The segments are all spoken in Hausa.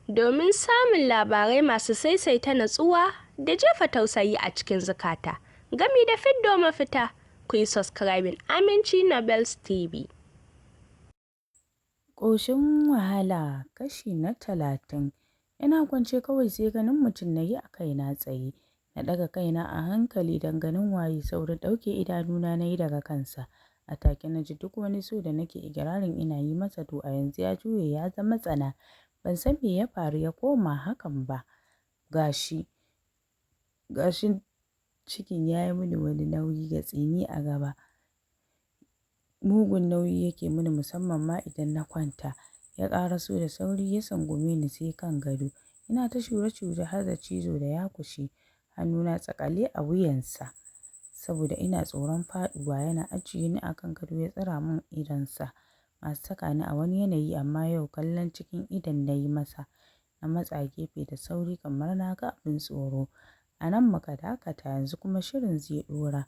Domin samun labarai masu saisaita natsuwa da jefa tausayi a cikin zukata, gami da fiddo mafita, ku yi subscribing Aminci Novels TV. Ƙoshin wahala kashi na 30. Ina kwance kawai sai ganin mutum na yi a kaina tsaye. Na ɗaga kaina a hankali don ganin waye, saurin ɗauke idanuna na yi daga kansa. A take na ji duk wani so da nake ikirarin ina yi masa to a yanzu ya juye ya zama tsana. Ban san me ya faru ya koma hakan ba. Gashi, gashin cikin ya yi mini wani nauyi ga tsini a gaba. Mugun nauyi yake mini musamman ma idan na kwanta. Ya ƙaraso da sauri ya sungume ni sai kan gado. Ina ta shure-shure har da cizo da yakushi. Hannuna tsakale a wuyansa saboda ina tsoron faɗuwa. Yana ajiye ni a kan gado ya tsira min idonsa masu saka ni a wani yanayi, amma yau kallon cikin idon na yi masa. Na matsa gefe da sauri kamar na ga abin tsoro. A nan muka dakata, yanzu kuma shirin zai ɗora.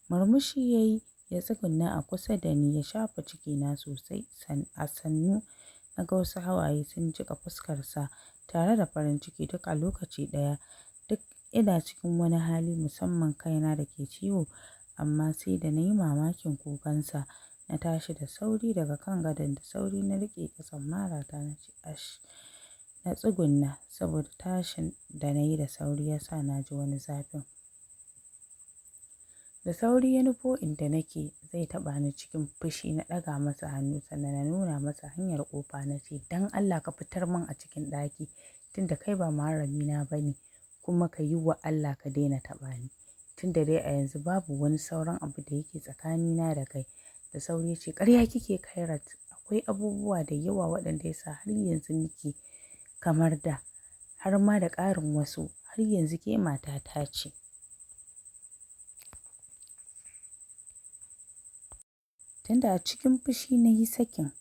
Murmushi ya yi, ya tsugunna a kusa da ni ya shafa cikina sosai a sannu. Na ga wasu hawaye sun jiƙa fuskarsa tare da farin ciki duk a lokaci ɗaya. Duk ina cikin wani hali, musamman kaina da ke ciwo, amma sai da na yi mamakin kukansa. Na tashi da sauri daga kan gadon, da sauri na riƙe ƙasan marata na ce ash. Na tsugunna saboda tashin da na yi da sauri ya sa na ji wani zafin. Da sauri ya nufo inda nake zai taɓa ni. Cikin fushi na ɗaga masa hannu sannan na nuna masa hanyar ƙofa na ce, don Allah ka fitar min a cikin ɗaki, tunda kai ba muharramina ba ne, kuma ka yi wa Allah ka daina taɓa ni. Tunda dai a yanzu babu wani sauran abu da yake tsakanina da kai. Da sauri ya ce, ƙarya kike Khairat, akwai abubuwa da yawa waɗanda ya sa har yanzu muke kamar da, har ma da ƙarin wasu, har yanzu ke matata ce. Tunda a cikin fushi na yi sakin,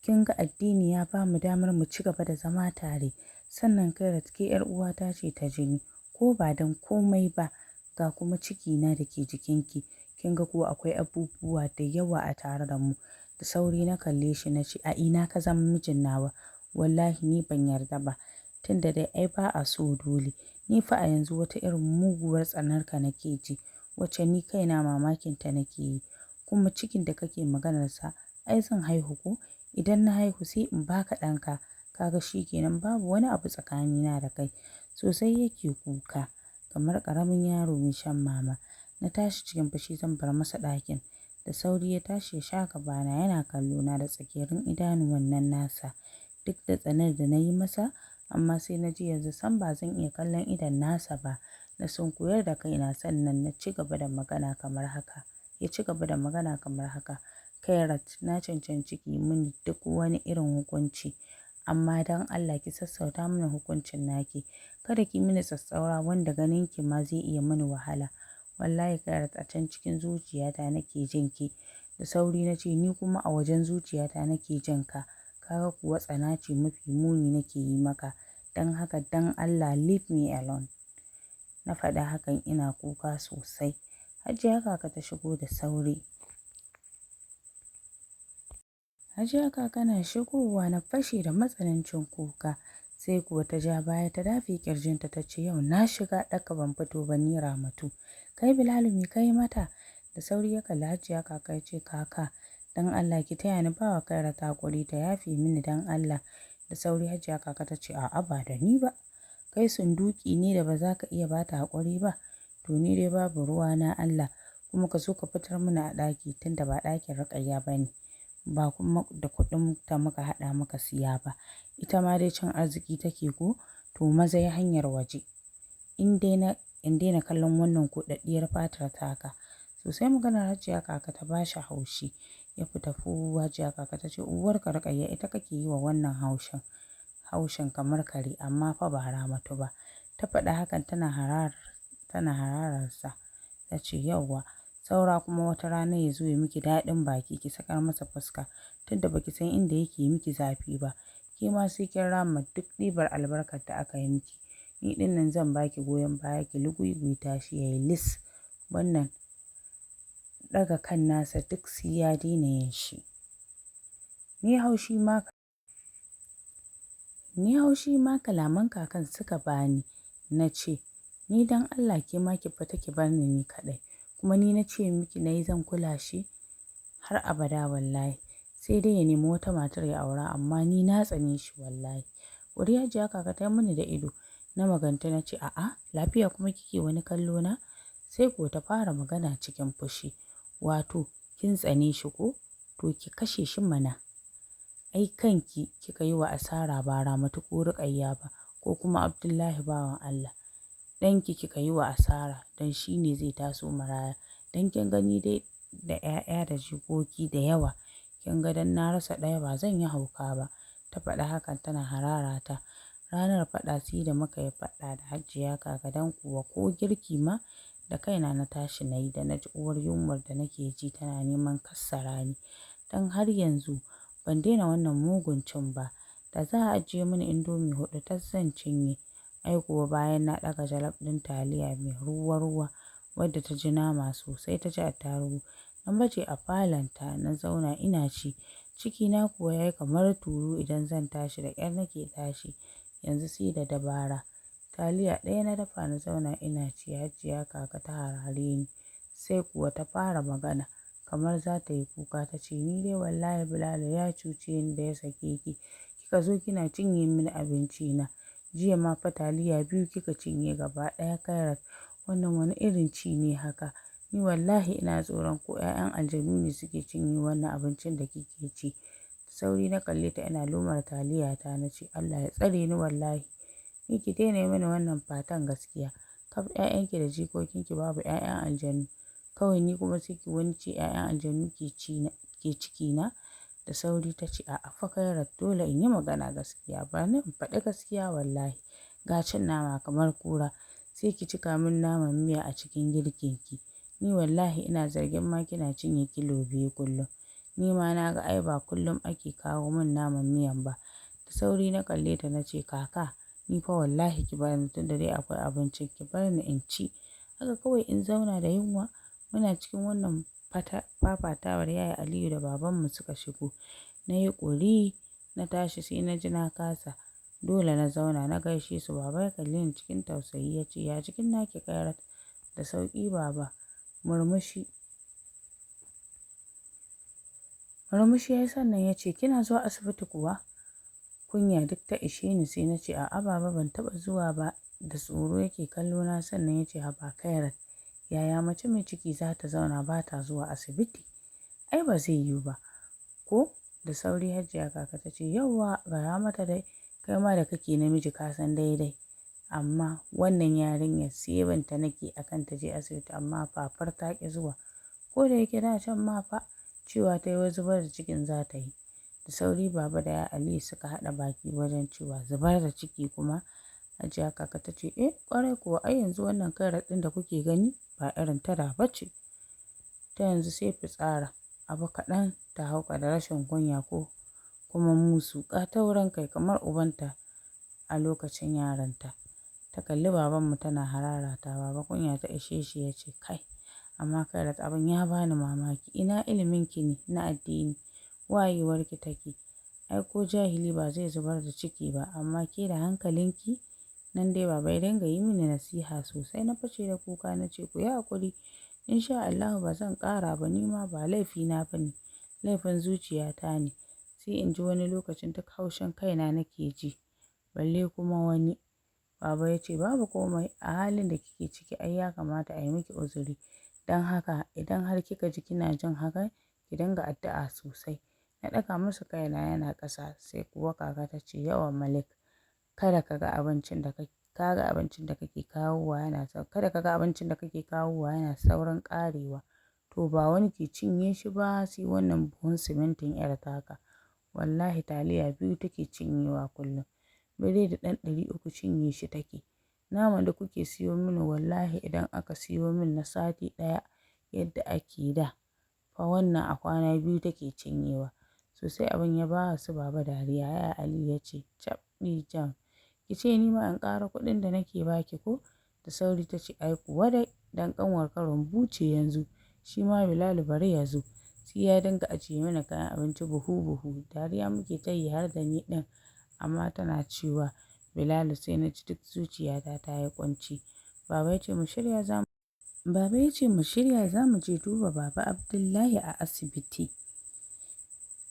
kin ga addini ya ba mu damar mu ci gaba da zama tare. Sannan Khairat, ke 'yar uwata ce ta jini, ko ba don komai ba, ga kuma cikina da ke jikinki. Kin ga kuwa akwai abubuwa da yawa a tare da mu. Da sauri na kalle shi na ce, a ina ka zama mijin nawa? Wallahi ni ban yarda ba. Tunda dai ai ba a so dole. Ni fa a yanzu wata irin muguwar tsanarka nake ji, wacce ni kaina mamakin ta nake yi. Kuma cikin da kake maganarsa, ai zan haihu ko? Idan na haihu sai in baka ɗanka. Kaga shi kenan babu wani abu tsakanina da kai. Sosai yake kuka kamar ƙaramin yaro mai shan mama. Na tashi cikin fushi zan bar masa ɗakin. Da sauri ya tashi ya sha gabana yana kallo na da tsagerin idanuwan nan nasa. Duk da tsanar da na yi masa, amma sai na ji yanzu sam ba zan iya kallon idon nasa ba. Na sunkuyar da kaina sannan na ci gaba da magana kamar haka. Ya ci gaba da magana kamar haka. Khairat, na cancanci ki mini duk wani irin hukunci, amma don Allah ki sassauta mini hukuncin naki. Kada ki mini tsatstsaura wanda ganin ki ma zai iya mini wahala. Wallahi Khairat, a can cikin zuciyata nake jin ki. Da sauri na ce, ni kuma a wajen zuciyata nake jin ka. Kaga kuwa tsana ce mafi muni nake yi maka. Don haka don Allah leave me alone. Na faɗa hakan ina kuka sosai. Hajiya Kaka ta shigo da sauri. Hajiya Kaka na shigowa na fashe da matsanancin kuka. Sai kuwa ta ja baya ta dafe ƙirjinta ta ce, yau na shiga ɗaka ban fito ba ni Ramatu. Kai Bilalu, me kai mata? Da sauri ya kalli Hajiya Kaka ya ce, kaka, don Allah ki taya ni bawa Khairat haƙuri ta yafe mini don Allah. Da sauri Hajiya Kaka ta ce, a'a ba da ni ba. Kai sunduki ne da ba za ka iya ba ta haƙuri ba. To ni dai babu ruwa na Allah, kuma ka zo ka fitar mana a ɗaki tunda ba ɗakin Ruƙayya ba ne. Ba kuma da kuɗin ta muka haɗa muka siya ba. Ita ma dai cin arziki take ko? To maza yi hanyar waje. In daina kallon wannan koɗaɗɗiyar fatar taka. Sosai maganar Hajiya Kaka ta ba shi haushi. Ya fita fu. Hajiya Kaka ta ce, uwarka Ruƙayya ita kake yi wa wannan haushin. Haushin kamar kare, amma fa ba Ramatu ba. Ta faɗa hakan tana hararsa. Ta ce, yauwa, saura kuma wata rana ya zo ya miki daɗin baki ki sakar masa fuska, tunda baki san inda yake miki zafi ba. Ke ma sai kin rama duk ɗibar albarkar da aka yi miki. Ni ɗin nan zan baki goyon baya ki luguiguita shi yayi lis. Wannan ɗaga kan nasa duk sai ya daina yin shi. Ni haushi ma Ni haushi ma kalaman kakan suka bani. Na ce, ni don Allah ke ma ki fita ki bar ni ni kaɗai. Kuma ni na ce miki na yi zan kula shi har abada wallahi. Sai dai ya nemi wata matar ya aura amma ni na tsane shi wallahi. Wuri Hajiya Kaka ta yi mini da ido. Na maganta na ce, a'a, lafiya kuma kike wani kallo na? Sai ko ta fara magana cikin fushi. Wato, kin tsane shi ko? To ki kashe shi mana. Ai kanki kika yi wa asara ba Ramatu ko Ruƙayya ba ko kuma Abdullahi bawan Allah. Ɗanki kika yi wa asara don shi ne zai taso maraya. Don kin gani dai da 'ya'ya da jikoki da yawa. Kin ga dan na rasa ɗaya ba zan yi hauka ba. Ta faɗi hakan tana hararata. Ranar faɗa sai da muka yi faɗa da Hajiya Kaka don kuwa ko girki ma da kaina na tashi na yi da na ji uwar yunwar da nake ji tana neman kassara ni. Don har yanzu ban daina wannan mugun cin ba. Da za a ajiye mini indomi 4 tas zan cinye. Ai kuwa bayan na ɗaga jalof ɗin taliya mai ruwa-ruwa wadda ta ji nama sosai ta ji attarugu. Na baje a falonta na zauna ina ci. Cikina kuwa ya yi kamar tulu idan zan tashi da ƙyar nake tashi. Yanzu sai da dabara. Taliya ɗaya na dafa na zauna ina ci Hajiya Kaka ta harare ni. Sai kuwa ta fara magana kamar za ta yi kuka ta ce ni dai wallahi Bilalu ya cuce ni da ya sake ki. Kika zo kina cinye mini abinci na. Jiya ma fa taliya 2 kika cinye gaba ɗaya Khairat. Wannan wani irin ci ne haka? Ni wallahi ina tsoron ko 'ya'yan aljanu ne suke cinye wannan abincin da kike ci. Da sauri na kalle ta ina lomar taliyata na ce Allah ya tsare ni wallahi. Ni ki daina yi mini wannan fatan gaskiya. Kaf 'ya'yanki da jikokinki babu 'ya'yan aljanu. Kawai ni kuma sai ki wani ce 'ya'yan aljanu ke cikina. Da sauri ta ce a'a fa Khairat dole in yi magana gaskiya. Ba ni in faɗi gaskiya wallahi. Ga cin nama kamar kura. Sai ki cika min naman miya a cikin girkinki. Ni wallahi ina zargin ma kina cinye kilo 2 kullum. Ni ma na ga ai ba kullum ake kawo min naman miyan ba. Da sauri na kalle ta na ce kaka ni fa wallahi ki bar ni tunda dai akwai abincin ki bar ni in ci. Haka kawai in zauna da yunwa. Muna cikin wannan fafatawar Yaya Aliyu da babanmu suka shigo. Na yi ƙuri na tashi sai na ji na kasa. Dole na zauna na gaishe su. Baba ya kalle ni cikin tausayi ya ce ya jikin naki Khairat? Da sauƙi baba. Murmushi. Murmushi ya yi sannan ya ce kina zuwa asibiti kuwa? Kunya duk ta ishe ni sai na ce a'a baba ban taɓa zuwa ba. Da tsoro yake kallo na sannan ya ce haba Khairat. Yaya mace mai ciki za ta zauna ba ta zuwa asibiti? Ai ba zai yiwu ba. Ko? Da sauri Hajiya Kaka ta ce yauwa gaya mata dai kai ma da kake namiji ka san daidai. Amma wannan yarinyar sai nake akan ta je asibiti amma fafar ta ƙi zuwa. Ko da yake da can ma fa cewa ta yi wai zubar da cikin za ta yi. Da sauri baba da Yaya Aliyu suka haɗa baki wajen cewa zubar da ciki kuma. Hajiya Kaka ta ce eh ƙwarai kuwa ai yanzu wannan Khairat ɗin da kuke gani ba irin ta da ba ce. Ta yanzu sai fitsara. Abu kaɗan ta hauka da rashin kunya ko kuma musu. Ga taurin kai kamar ubanta a lokacin yarinta. Ta kalli babanmu tana hararata. Baba kunya ta ishe shi ya ce kai amma Khairat abin ya bani mamaki. Ina iliminki ne na addini? Wayewarki take? Ai ko jahili ba zai zubar da ciki ba amma ke da hankalinki? Nan dai baba ya dinga yi mini nasiha sosai. Na fashe da kuka na ce ku yi haƙuri. In sha Allahu ba zan ƙara ba ni ma ba laifina ba ne. Laifin zuciyata ne. Sai in ji wani lokacin duk haushin kaina nake ji. Balle kuma wani. Baba ya ce babu komai a halin da kike ciki ai ya kamata a yi miki uzuri. Don haka idan har kika ji kina jin haka ki dinga addu'a sosai. Na ɗaga masa kaina yana ƙasa sai kuwa kaka ta ce yawa Malik kada ka ga abincin da kaga abincin da kake kawowa yana kada ka ga abincin da kake kawowa yana saurin ƙarewa. To ba wani ke cinye shi ba sai wannan buhun simintin 'yar taka. Wallahi taliya 2 take cinyewa kullum. Biredi ɗan 300 cinye shi take. Naman da kuke siyo mini wallahi idan aka siyo min na sati ɗaya yadda ake da fa wannan a kwana 2 take cinyewa. Sosai abin ya ba su baba dariya. Yaya Aliyu ya ce cabɗi jam. Ki ce ni ma in ƙara kuɗin da nake ba ki ko? Da sauri ta ce ai kuwa dai dan ƙanwar ka rumbu ce yanzu. Shi ma Bilalu bari ya zo. Sai ya dinga ajiye mana kayan abinci buhu buhu. Dariya muke ta yi har da ni ɗin. Amma tana cewa Bilalu sai na ji duk zuciyata ta yi ƙunci. Baba ya ce mu shirya za Baba ya ce mu shirya za mu je duba Baba Abdullahi a asibiti.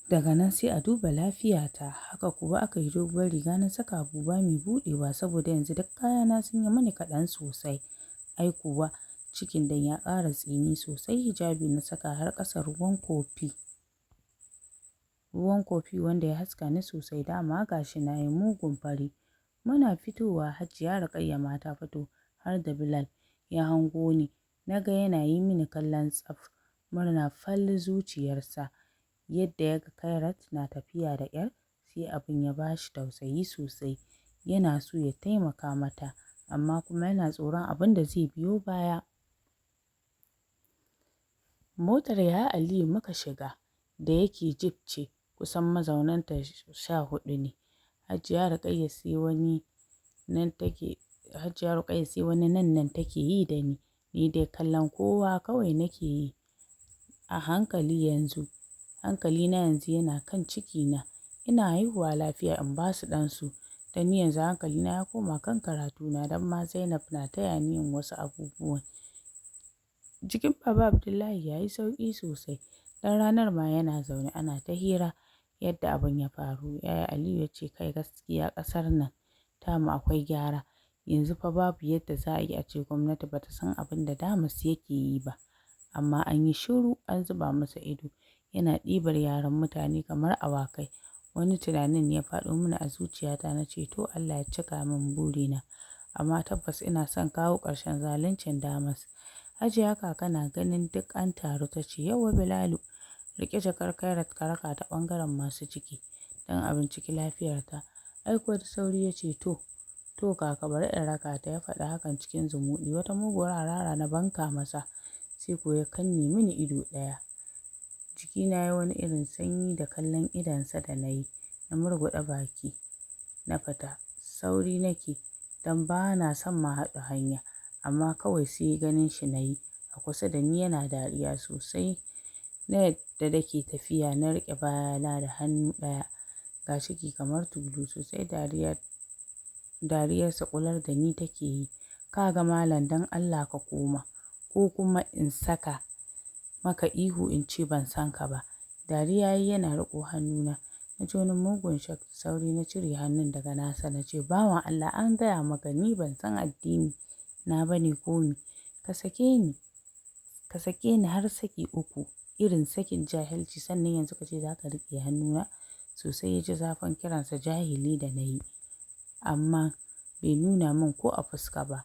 Daga nan sai a duba lafiyata. Haka kuwa aka yi. Doguwar riga na saka, buba mai buɗewa, saboda yanzu duk kayana sun yi mini kaɗan sosai. Ai kuwa cikin dan ya ƙara tsini sosai. Hijabi na saka har ƙasa ruwan kofi. Ruwan kofi wanda ya haska ni sosai, dama gashi na yi mugun fari. Muna fitowa Hajiya Rukayya ma ta fito har da Bilal. Ya hango ni, na ga yana yi mini kallon tsaf, murna fal zuciyarsa. Yadda ya ga Khairat na tafiya da ƙyar, sai abin ya ba shi tausayi sosai. Yana so ya taimaka mata, amma kuma yana tsoron abin da zai biyo baya. Motar Yaya Aliyu muka shiga, da yake jif ce, kusan mazaunanta 14 ne. Hajiya Rukayya sai wani nan nan take yi da ni, ni dai kallon kowa kawai nake yi. A hankali yanzu, hankalina yanzu yana kan cikina. Ina haihuwa lafiya in ba su ɗansu. Don ni yanzu hankalina ya koma kan karatuna, don ma Zainab na taya ni yin wasu abubuwan. Jikin Baba Abdullahi ya yi sauƙi sosai, don ranar ma yana zaune ana ta hira yadda abin ya faru. Yaya Aliyu ya ce, "Kai, gaskiya ƙasar nan tamu akwai gyara. Yanzu fa babu yadda za a yi a ce gwamnati ba ta san abin da Damas yake yi ba. Amma an yi shiru an zuba masa ido yana ɗibar yaran mutane kamar awakai." Wani tunanin ne ya faɗo mini a zuciyata, na ce, to Allah ya cika min burina, amma tabbas ina son kawo ƙarshen zaluncin Damas. Hajiya Kaka na ganin duk an taru ta ce, "Yauwa Bilalu, riƙe jakar Khairat ka raka ta ɓangaren masu ciki don a binciki lafiyarta." Ai kuwa da sauri ya ce, "To, to kaka, bari in raka ta." Ya faɗi hakan cikin zumuɗi. Wata muguwar harara na banka masa, sai ko ya kanne mini ido ɗaya. Jikina ya wani irin sanyi da kallon idonsa da na yi, na murguɗa baki na fita. Sauri nake don ba na son mu haɗu hanya, amma kawai sai ganin shi na yi a kusa da ni yana dariya sosai. Na yadda nake tafiya na riƙe bayana da hannu ɗaya, ga ciki kamar tulu sosai, dariyarsa ƙular da ni take yi. "Ka ga malam, don Allah ka koma, ko kuma in saka maka ihu in ce ban san ka ba." Dariya yayi yana riƙo hannuna. Na ji wani mugun shock, da sauri na cire hannun daga nasa, na ce, "Bawan Allah, an gaya maka ni ban san addini na bane ko me? Ka sake ni, ka sake ni har saki uku, irin sakin jahilci, sannan yanzu ka ce za ka riƙe hannuna." Sosai ya ji zafin kiransa jahili da na yi, amma bai nuna min ko a fuska ba.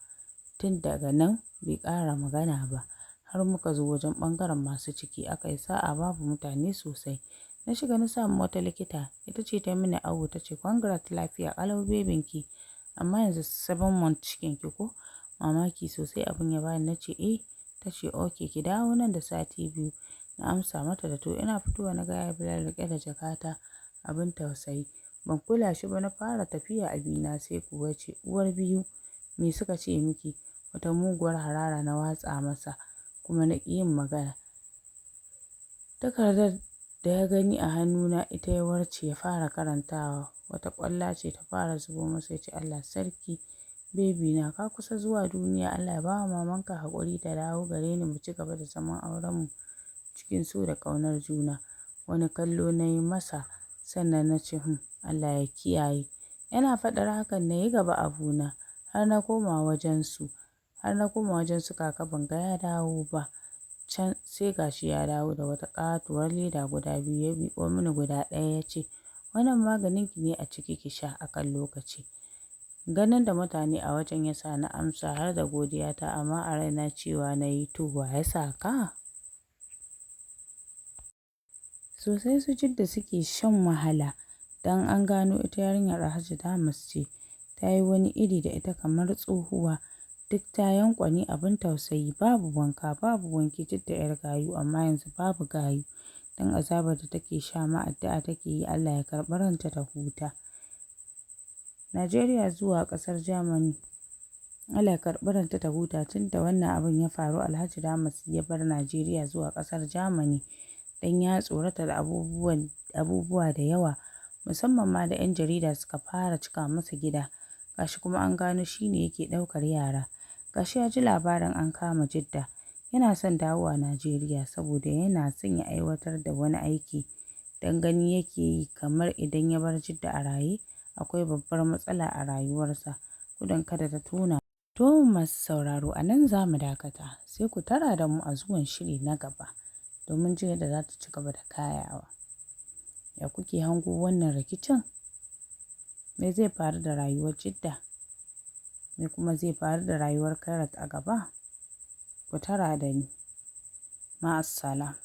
Tun daga nan bai ƙara magana ba har muka zo wajen ɓangaren masu ciki. Aka yi sa'a babu mutane sosai. Na shiga na samu wata likita, ita ce ta mini awo, ta ce, "Congrats, lafiya ƙalau bebinki, amma yanzu 7 months cikinki ko?" Mamaki sosai abin ya bani, na ce, "Eh." Ta ce, "Ok, ki dawo nan da sati 2." Na amsa mata da to. Ina fitowa na ga Yaya Bilal riƙe da jakata, abin tausayi. Ban kula shi ba, na fara tafiya abina, sai kuwa ce, "Uwar biyu, me suka ce miki?" Wata muguwar harara na watsa masa, kuma na ƙi yin magana. Takardar da ya gani a hannuna ita ya warce ya fara karantawa. Wata ƙwalla ce ta fara zubo masa, ya ce, "Allah sarki, bebi na, ka kusa zuwa duniya. Allah ya bawa mamanka haƙuri ta dawo gare ni mu ci gaba da zaman aurenmu cikin so da ƙaunar juna." Wani kallo na yi masa, sannan na ce, Allah ya kiyaye." Yana faɗar hakan na yi gaba abuna har na koma wajen su kaka ban ga ya dawo ba. Can sai gashi ya dawo da wata ƙatuwar leda guda biyu, ya miƙo mini guda ɗaya ya ce, "Wannan maganin ki ne a ciki, ki sha a kan lokaci." Ganin da mutane a wajen ya sa na amsa har da godiyata, amma a raina cewa na yi, to wa ya sa ka? Sosai su Jidda suke shan wahala, don an gano ita yarinyar Alhaji Damas ce. Ta yi wani iri da ita kamar tsohuwa, duk ta yanƙwane abin tausayi, babu wanka babu wanki. Jidda 'yar gayu, amma yanzu babu gayu, don azabar da take sha ma addu'a take yi Allah ya karɓi ranta ta huta. Najeriya zuwa ƙasar Germany. Allah ya karɓi ranta ta huta. Tun da wannan abin ya faru Alhaji Damas ya bar Najeriya zuwa ƙasar Germany, don ya tsorata da abubuwa da yawa. Musamman ma da 'yan jarida suka fara cika masa gida. Gashi kuma an gano shi ne yake ɗaukar yara. Gashi ya ji labarin an kama Jidda. Yana son dawowa Najeriya saboda yana son ya aiwatar da wani aiki. Don gani yake yi kamar idan ya bar Jidda a raye, akwai babbar matsala a rayuwarsa, gudun kada ta tona. To masu sauraro, a nan za mu dakata, sai ku tara da mu a zuwan shiri na gaba domin jin yadda za ta ci gaba da kayawa. Ya kuke hango wannan rikicin? Me zai faru da rayuwar Jidda? Me kuma zai faru da rayuwar Khairat a gaba? Ku tara da ni. Ma'assalam.